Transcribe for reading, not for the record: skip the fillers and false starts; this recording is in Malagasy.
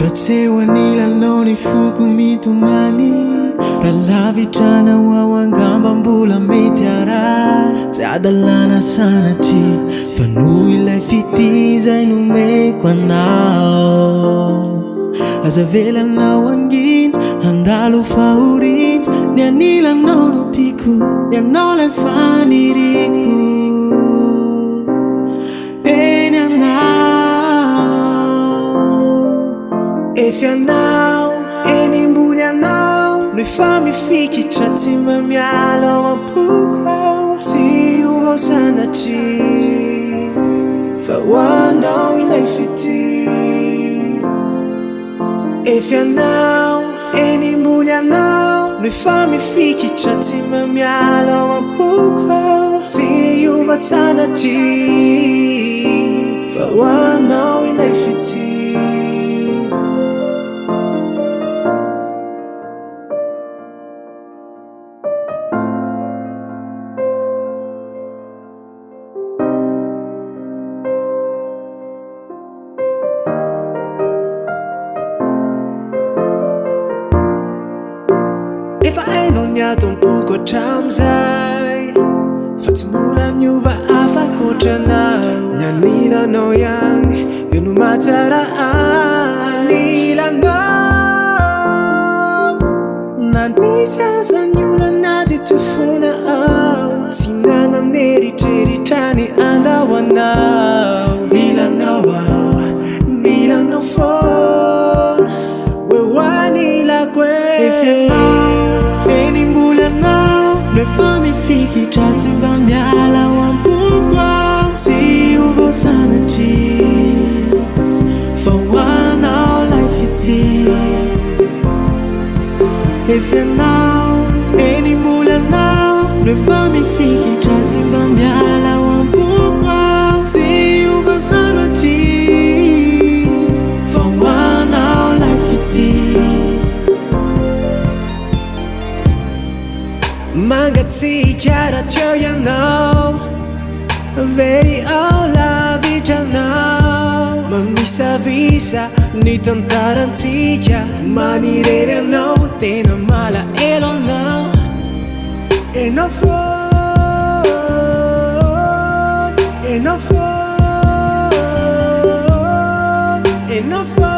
Raha tsy eo anilanao ny foko mitomany. Raha lavitra anao aho angamba mbola mety harary. Tsy hadalana sanatria fa noho ilay fitia izay nomeko anao. Aza avelanao hangina handalo fahoriana. Ny anilanao no tiako, ianao ilay faniriako. Eny anao. Efa ianao, eny mbola ianao no efa mifikitra tsy mba miala ao am-poko ao. Tsy hiova sanatria fa ho anao ilay fitia. Efa ianao, eny mbola ianao no efa mifikitra tsy mba miala ao am-poko ao. Tsy hiova sanatria fa ho anao ilay fitia. Efa hainao ny ato am-poko hatramin'izay fa tsy mbola niova afaka ohatranao. Ny anilanao ihany eo no mahatsara ahy. Anilanao na nisy aza ny olana dia toa foana aho. Tsy nanan'eritreritra ny handao anao. Mila anao aho, mila anao foana. Hoe ho anilako e. Efa ianao, eny mbola ianao no efa mifikitra tsy mba miala ao am-poko aho. Tsy hiova sanatria fa ho anao ilay fitia. Efa ianao, eny mbola ianao no efa mifikitra tsy mba miala ao am-poko aho. Tsy hiova sanatria fa ho anao ilay fitia. Mangatsiaka raha tsy eo ianao, very ao lavitra anao. Mamisavisa ny tantarantsika, manirery anao, tena malahelo anao. Enao foana, enao foana, enao foana.